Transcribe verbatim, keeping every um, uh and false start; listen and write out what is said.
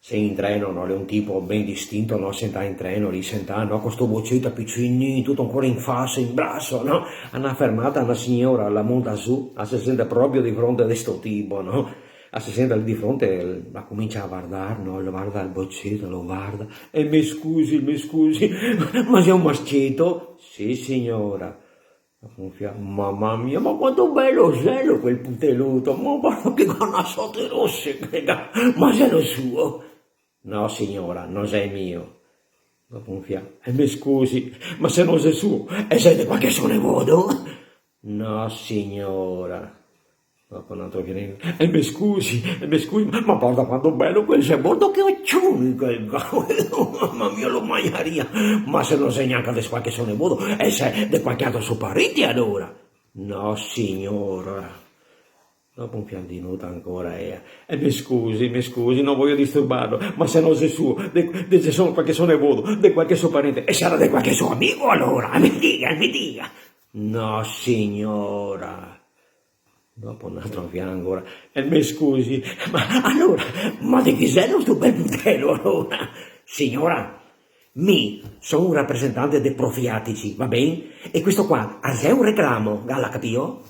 Sì, in treno, no? L'è un tipo ben distinto, no? Sentà in treno, lì sentà, no? Co sto boceto picinin, tuto ancora in fasa, in braso, no? A na fermata, na signora, la monta su, a se senta proprio de fronte de sto tipo, no? A se senta lì de fronte, la comincia a vardar, no? Lo varda el boceto, lo varda. "E me scusi, me scusi, ma xe un masceto?" "Sì, signora." Dopo un fià: "Mama mia, ma quanto belo xelo quel puteluto, ma varda che ganasote rose che ga, ma xelo suo?" "No, signora, no xe mio." Dopo un fià: "E me scusi, ma se no xe suo, el xe de qualche so nevodo?" "No, signora." Dopo un altro fià: "E me scusi, e me scusi, ma varda quanto belo quel xe, varda che ocioni che ga, mama mia, lo magnaria, ma se no xe gnanca de qualche so nevodo, el xe de qualche altro so parente alora?" "No, signora." Dopo un fià: "Dinoto ancora, eh. E me scusi, me scusi, no vojo disturbarlo, ma se no xe suo, de, de, de so, qualche so nevodo, de qualche so parente, el sarà de qualche so amigo alora, me diga, me diga." "No, signora." Dopo un altro fià ancora: "E me scusi, ma alora, ma de chi xelo sto bel butelo alora?" "Signora, mi so un rapresentante de Profilattici, va ben? E questo qua, el xe un reclamo, gala capìo?"